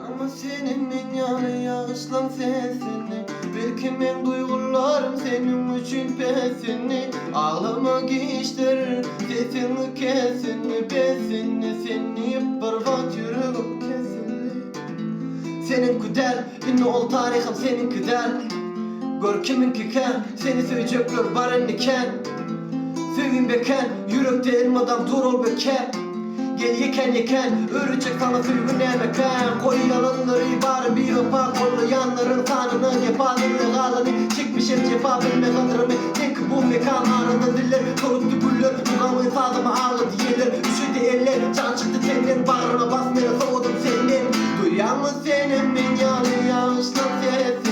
Ama senem men ýaly ýagyşlaň sesini Belki meň duýgularym seniň üçin pes indi Aglama giçdir sesiňi kes indi bes indi Sen diýip bir wagt ýüregim kesildi Seniňki däl indi ol taryham seniňki däl Gör kimiňkikä seni söýjekler bar indi kän Söýgim bekän ýürekde elmydam dur ol bekäp Gel ýekän-ýekän, öwretjek saňa söýgi nämekän Goý ýalanlary, bary biwepa Gollaýanlaryň sanyna gepa Mende galany çekmişem jepa Bilme gadrymy, seňki bu mekan Arada diller, solupdy güller Mugamyň sazyma aglady ýeller Üşedi eller, jan çykdy tenden Bagryma bas meni sowadym senden Duýýaňmy senem men ýaly ýagyşlaň sesini.